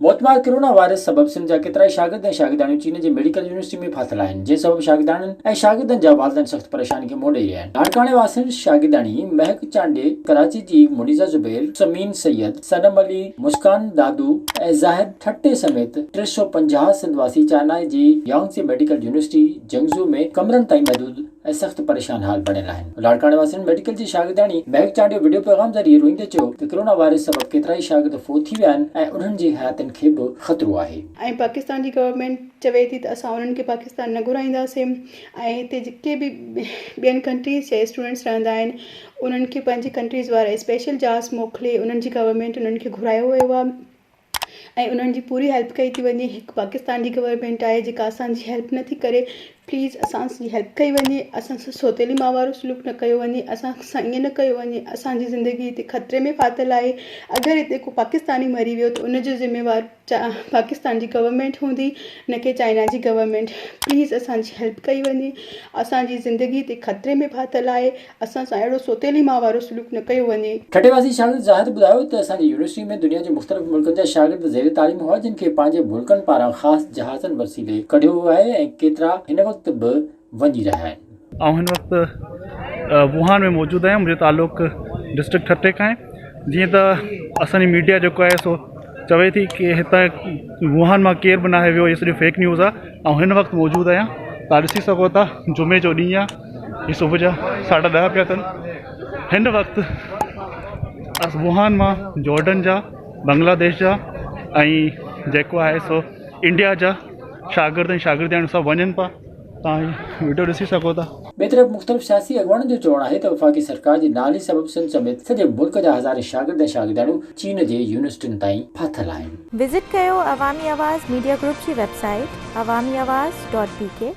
موتمار corona virus سبب سنڌ جا ڪيترائي شاگرد ۽ شاگردياڻيون چين جي ميڊيڪل يونيورسٽي ۾ ڦاٿل آهن، جنهن سبب شاگردياڻين ۽ شاگردن جا والدين سخت پريشاني کي منهن ڏئي رهيا آهن. لاڙڪاڻي واسڻ شاگردياڻي مهڪ چانڊيي، ڪراچي جي منيزه زبير، ثمين سيد، صنم علي، مسڪان دادو ۽ زاهد ٺٽي سميت 350 سنڌ واسي چائنا جي يانگزي ميڊيڪل يونيورسٽي جنگزو ۾ ڪمرن تائين محدود ۽ سخت پريشان حال بڻيل آهن. لاڙڪاڻي واسين ميڊيڪل جي شاگردياڻي مهڪ چانڊيو وڊيو پيغام ذريعي روئيندي چيو ته ڪرونا وائرس سبب ڪيترائي شاگرد فوت ٿي ويا آهن ۽ انهن جي حياتين کي به خطرو آهي. ۽ پاڪستان جي گورنمينٽ چوي ٿي ته اسان انهن کي پاڪستان نه گهرائينداسين ۽ هتي جيڪي به ٻين ڪنٽريز جا اسٽوڊنٽس رهندا آهن انهن کي پنهنجي ڪنٽريز وارا اسپيشل جهاز موڪلي انهن جي گورنمينٽ انهن کي گهرايو ويو آهي ۽ انهن جي پوري هيلپ ڪئي ٿي وڃي هڪ پاڪستان جي گورنمينٽ آهي جيڪا اسان جي هيلپ نٿي ڪري پليز اسان جي هيلپ ڪئي وڃي اسان سان سوتيلي ماء وارو سلوڪ نه ڪيو وڃي اسان سان ائين نه ڪيو وڃي اسان جي زندگي هتي خطري ۾ ڦاٿل آهي اگر هتي ڪو پاڪستاني مري ويو ته ان جو ذميوار پاڪستان جي گورنمينٽ هوندي نه ڪي چائنا جي گورنمينٽ پليز اسان جي هيلپ ڪئي وڃي اسان جي زندگي هتي خطري ۾ ڦاٿل آهي اسان سان اهڙو سوتيلي ماء وارو سلوڪ نه ڪيو وڃي. ٺٽي واسي شاگرد زاهد ٻڌايو ته اسان جي يونيورسٽي ۾ دنيا جي مختلف ملڪن جا شاگرد زير تعليم هئا جن کي پنهنجي ملڪن پاران خاص جهازن وسيلي ڪڍيو ويو آهي ۽ ڪيترا هن وقت به وڃي رهيا آهن. آئون هن وقت ووهان ۾ موجود آهيان منهنجو تعلق ڊسٽرڪٽ ٺٽي کان آهي جيئن ته اسان جي ميڊيا جيڪو آهي سو چوي ٿي ڪي هتان ووهان مان ڪير به ناهي ويو هي سڄو فيڪ نيوز آهي آئون هن وقت موجود آهيان توهان ڏسي سگهو ٿا جمعي جو ڏينهن آهي هي صبح جا ساڍا ڏهه پيا اٿن هن وقت ووهان مان جارڊن جا بنگلاديش جا ۽ جيڪو آهي سو انڊيا جا شاگرد ۽ شاگردياڻيون سڀ وڃن پيا تان هي وڊيو ڏسي سگهو ٿا. ٻئي طرف مختلف سياسي اڳواڻن جو چوڻ آهي ته وفاقي سرڪار جي نااهلي سبب سنڌ سميت سڄي ملڪ جا هزارين شاگرد ۽ شاگردياڻيون چين جي يونيورسٽين تائين ڦاٿل آهن. وزٽ ڪيو عوامي آواز ميڊيا گروپ جي website Awami Awaz dot B K.